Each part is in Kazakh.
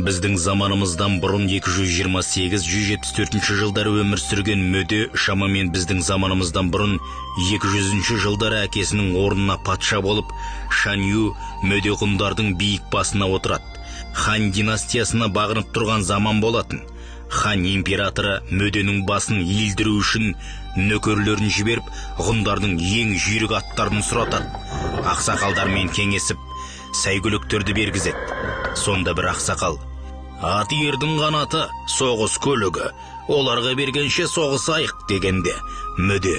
Біздің заманымыздан бұрын 228-174 жылдары өмір сүрген Мөде шамамен біздің заманымыздан бұрын 200 жылдары әкесінің орнына патша болып, Шанью Мөде ғұндардың биік басына отырады. Хан династиясына бағынып тұрған заман болатын. Хан императоры Мөденің басын иілдіру үшін нөкерлерін жіберіп, ғұндардың ең жүйрік аттарын сұратады. Ақсақалдармен кеңесіп, сәйгүліктерді бергізеді. Сонда бір ақсақал: «Ат ердің қанаты, соғыс көлігі, оларға бергенше соғысайық», – дегенде, Мөде: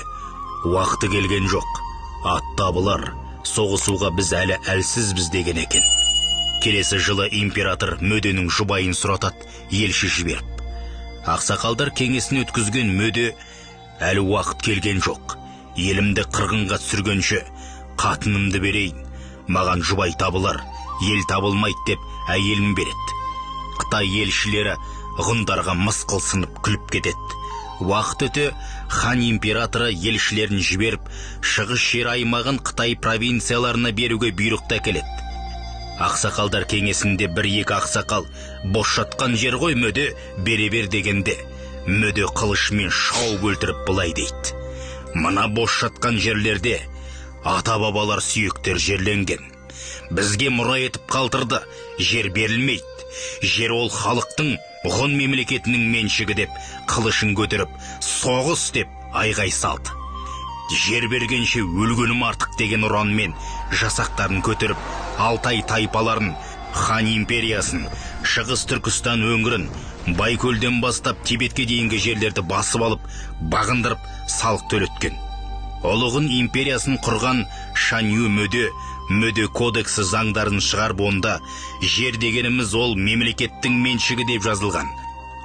«Уақыты келген жоқ, ат табылар, соғысуға біз әлі әлсізбіз», – деген екен. Келесі жылы император Мөденің жұбайын сұратады елші жіберіп. Ақсақалдар кеңесін өткізген Мөде: «Әлі уақыт келген жоқ, елімді қырғынға түсіргенше, қатынымды берейін, маған жұбай табылар, ел табылмайды», – деп әйелін береді. Қытай елшілері ғұндарға мысқылсынып күліп кетеді. Уақыт өте хан императоры елшілерін жіберіп, шығыс жер аймағын Қытай провинцияларына беруге бұйрықты әкеледі. Ақсақалдар кеңесінде бір екі ақсақал: «Бос жатқан жер ғой, Мөде, бере бер», – дегенде, Мөде қылышымен шауып өлтіріп былай дейді: «Мына бос жатқан жерлерде ата бабалар сүйектер жерленген, бізге мұра етіп қалдырды, жер берілмейді, жер ол халықтың, ғұн мемлекетінің меншігі», – деп қылышын көтеріп, «Соғыс!» деп айғай салды. «Жер бергенше өлгенім артық» деген ұранмен жасақтарын көтеріп, Алтай тайпаларын, Хан империясын, Шығыс Түркістан өңірін, Байкөлден бастап Тибетке дейінгі жерлерді басып алып, бағындырып, салық төлеткен. Ұлы Ғұн империясын құрған Шанью Мөде Мөде кодексі заңдарын шығарып, онда «Жер дегеніміз ол мемлекеттің меншігі» деп жазылған.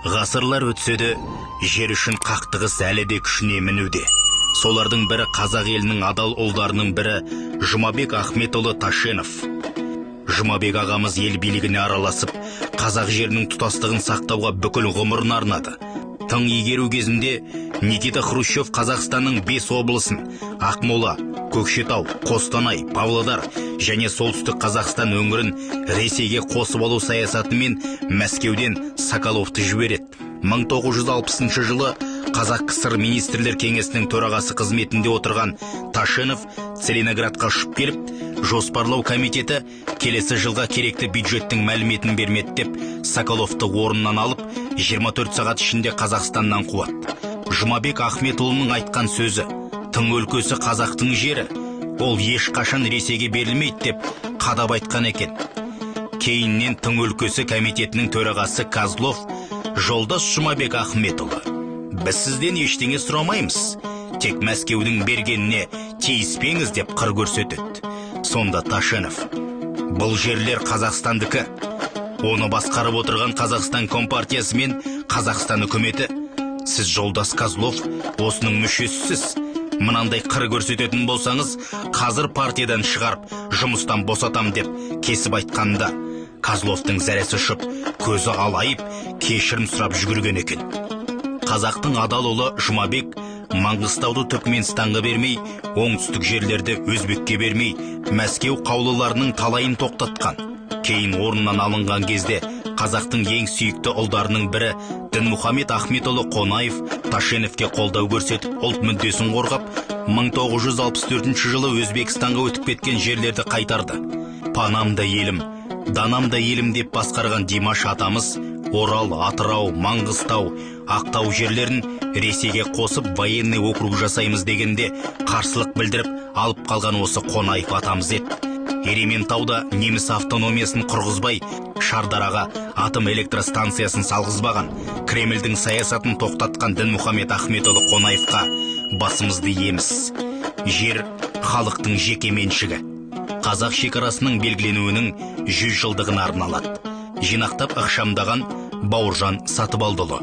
Ғасырлар өтсе де, жер үшін қақтығыс әлі де күшіне мінуде. Солардың бірі – қазақ елінің адал ұлдарының бірі Жұмабек Ахметұлы Ташенов. Жұмабек ағамыз ел билігіне араласып, қазақ жерінің тұтастығын сақтауға бүкіл ғұмырын арнады. Тың игеру кезінде Никита Хрущев Қазақстанның бес облысын – Ақмола, Көкшетау, Қостанай, Павлодар және Солтүстік Қазақстан өңірін Ресейге қосып алу саясатымен Мәскеуден Соколовты жібереді. 1960 жылы Қазақ КСР Министрлер Кеңесінің төрағасы қызметінде отырған Ташенов Целиноградқа ұшып келіп, жоспарлау комитеті келесі жылға керекті бюджеттің мәліметін бермеді деп, Соколовты орнынан алып, 24 сағат ішінде Қазақстаннан қуады. Жұмабек Ахметұлының айтқан сөзі: «Тың өлкесі қазақтың жері, ол ешқашан Ресейге берілмейді», – деп қадап айтқан екен. Кейіннен Тың өлкесі комитетінің төрағасы Козлов: «Жолдас Жұмабек Ахметұлы, біз сізден ештеңе сұрамаймыз, тек Мәскеудің бергеніне тиіспеңіз», – деп қыр көрсетеді. Сонда Ташенов: «Бұл жерлер Қазақстандікі, оны басқарып отырған Қазақстан Компартиясы мен Қазақстан үкіметі. Сіз, жолдас Козлов, осының мүшесісіз. Мынандай қыр көрсететін болсаңыз, қазір партиядан шығарып, жұмыстан босатам», – деп кесіп айтқанда, Козловтың зәресі ұшып, көзі алайып, кешірім сұрап жүгірген екен. Қазақтың адал ұлы Жұмабек Маңғыстауды Түркменстанға бермей, оңтүстік жерлерді өзбекке бермей, Мәскеу қаулыларының талайын тоқтатқан. Кейін орнынан алынған кезде қазақтың ең сүйікті ұлдарының бірі Дінмұхамед Ахметұлы Қонаев Ташеновке қолдау көрсетіп, ұлт мүддесін қорғап, 1964 жылы Өзбекстанға өтіп кеткен жерлерді қайтарды. «Панам да елім, данам да елім» деп басқарған Димаш атамыз Орал, Атырау, Маңғыстау, Ақтау жерлерін Ресейге қосып, военный округ жасаймыз дегенде қарсылық білдіріп, алып қалған осы Қонаев атамыз еді. Ерейментауда неміс автономиясын құрғызбай, Шардараға атом электростанциясын салғызбаған, Кремльдің саясатын тоқтатқан Дінмұхамед Ахметұлы Қонаевқа басымызды иеміз. Жер – халықтың жеке меншігі. Қазақ шекарасының белгіленуінің 100 жылдығына арналады. Жинақтап, ықшамдаған Бауыржан Сатыбалдыұлы.